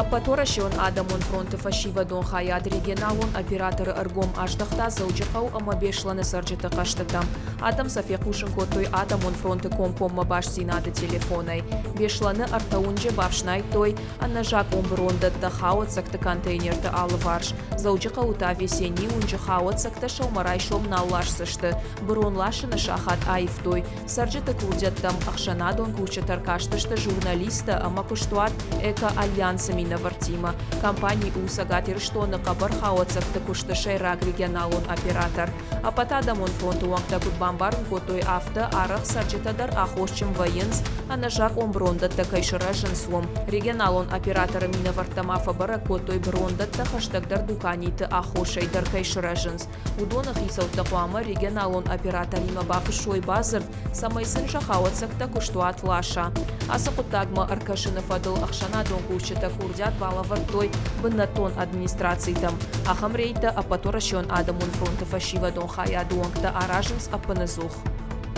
Ӕппӕтуӕрӕсеон адӕмон фронты фӕсивӕдон хайад регионалон операторы ӕргом аздӕхта Дзӕуджыхъӕу ӕмӕ Беслӕны цӕрджыты хъӕстытӕм. Адӕм сӕ фехъусын кодтой адӕмон фронты комкоммӕ бастдзинады телефонӕй. Беслӕны ӕртӕ уынджы бафснайдтой ӕнӕзакъон бырондӕттӕ хауӕццӕгты контейнерты алыварс. Дзӕуджыхъӕуы та Весеннийы уынджы хауӕццӕгтӕ сӕумӕрайсом нал ласдзысты. Бырон ласыны сахат аивтой. Цӕрджыты курдиӕттӕм ӕхсӕнадон кусджытӕ ӕркастысты журналисттӕ ӕмӕ куыстуат «Эко-Альянс-ы» минӕвӕрттимӕ. Компани у Цӕгат Ирыстоны хъӕбӕр хауӕццӕгты куысты сӕйраг регионалон оператор. Ӕппӕтадӕмон фронты уӕнгтӕ куыд бамбарын кодтой, афтӕ арӕх цӕрджытӕ дӕр аххосджын вӕййынц, ӕнӕзакъон брондӕттӕ кӕй сырӕзынц, уым. Регионалон операторы минӕвӕрттӕ ма фӕбӕрӕг кодтой, брондӕттӕ хӕстӕгдӕр дуканиты аххосӕй дӕр кӕй сырӕзынц. Уыдоны хицӕуттӕ хъуамӕ регионалон операторимӕ бафыссой бадзырд, цӕмӕй сын сӕ хауӕццӕгтӕ куыстуат ласа. Ацы хъуыддагмӕ ӕркӕсыны фӕдыл ӕхсӕнадон кусджытӕ курдиат балӕвӕрдтой бынӕттон администрацитӕм. Ахӕм рейдтӕ Ӕппӕтуӕрӕсеон адӕмон фронты фӕсивӕдон хайады уӕнгтӕ аразынц ӕппынӕдзух.